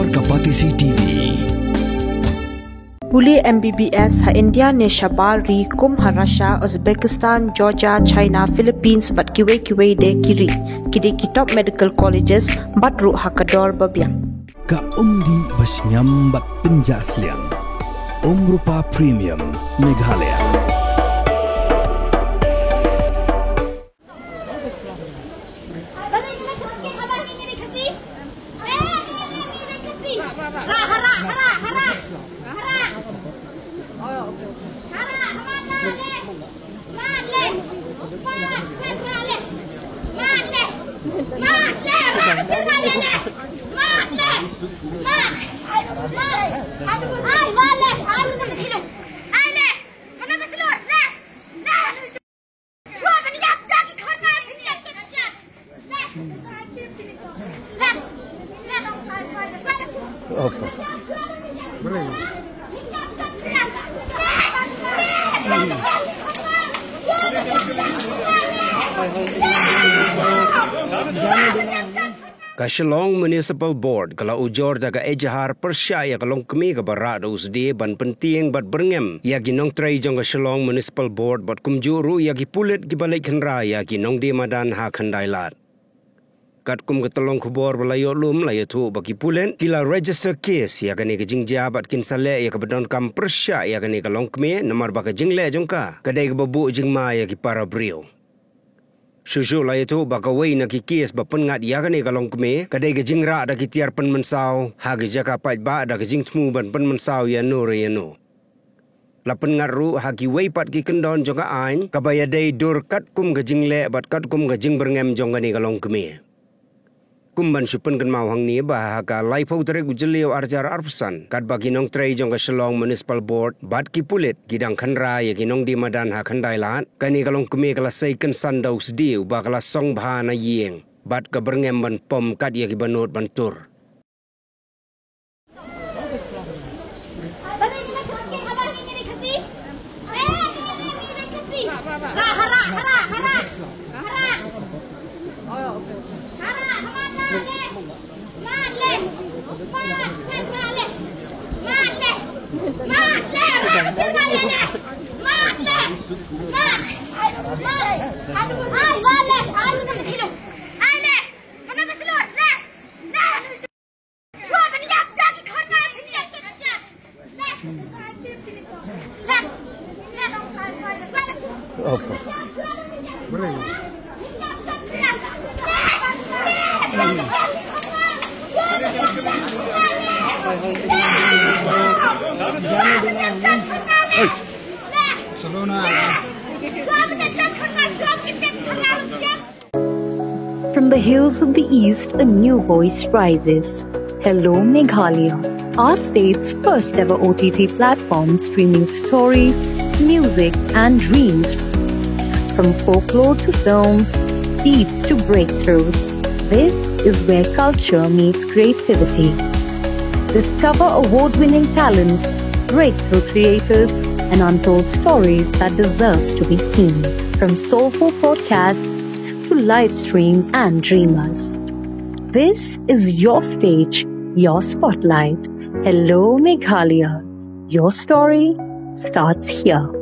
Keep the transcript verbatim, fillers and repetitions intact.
Ka Batesi T V. Pule M B B S ha India ne shabar ri kum ha Russia, Uzbekistan, Georgia, China, Philippines bad kiwei kiwei de ki ri. Ki dei ki top medical colleges bad ruh ha ka dor ba biang. Ka umdih ba shngiam bad pynjah sliang. Umrupa Premium Meghalaya. Ka Shillong Municipal Board ka la ujor da ka ejahar pyrshah ïa ka longkmie kaba rah da u sdie ban pyntieng bad byrngem ïa ki nongtrei jong ka Shillong Municipal Board bad kumjuh ruh ïa ki pulit kiba leit khynra ïa ki nongdie madan ha Khyndai Lad. Katkum ka tyllong khubor ba la ïoh lum la ïathuh ba ki pulit ki la register case ïa kane ka jingjia bad kin sa leh ïa kaba donkam pyrshah ïa kane ka longkmie namar ba ka jingleh jong ka ka dei kaba buh jingma ïa ki para briew. Shuh shuh la ïathuh ba kawei na ki case ba pynngat ïa kane ka longkmie ka dei ka jingrah da ki tiar pynmynsaw ha ki jaka paidbah da ka jingthmu ban pynmynsaw ïa no re ïa no. La pynngat ruh ha kiwei pat ki kyndon jong ka aiñ kaba ïadei dur katkum ka jingleh bad katkum ka jingbyrngem jong kane ka longkmie. Kum ban shu pynkynmaw hangne ba ha ka laiphew tarik u Jylliew arhajar arphew san katba ki nongtrei jong ka Shillong Municipal Board bad ki pulit ki dang khynra ïa ki nongdie madan ha Khyndai Lad, kane ka longkmie ka la sei kynsan da u sdie uba ka la song bha na ïing bad ka byrngem ban pom kat ïa kiba nud ban tur. From the hills of the East, a new voice rises. Hello Meghalaya, our state's first ever O T T platform streaming stories, music, and dreams. From folklore to films, beats to breakthroughs, this is where culture meets creativity. Discover award winning talents, breakthrough creators, and untold stories that deserves to be seen. From soulful podcasts to live streams and dreamers. This is your stage, your spotlight. Hello Meghalaya. Your story starts here.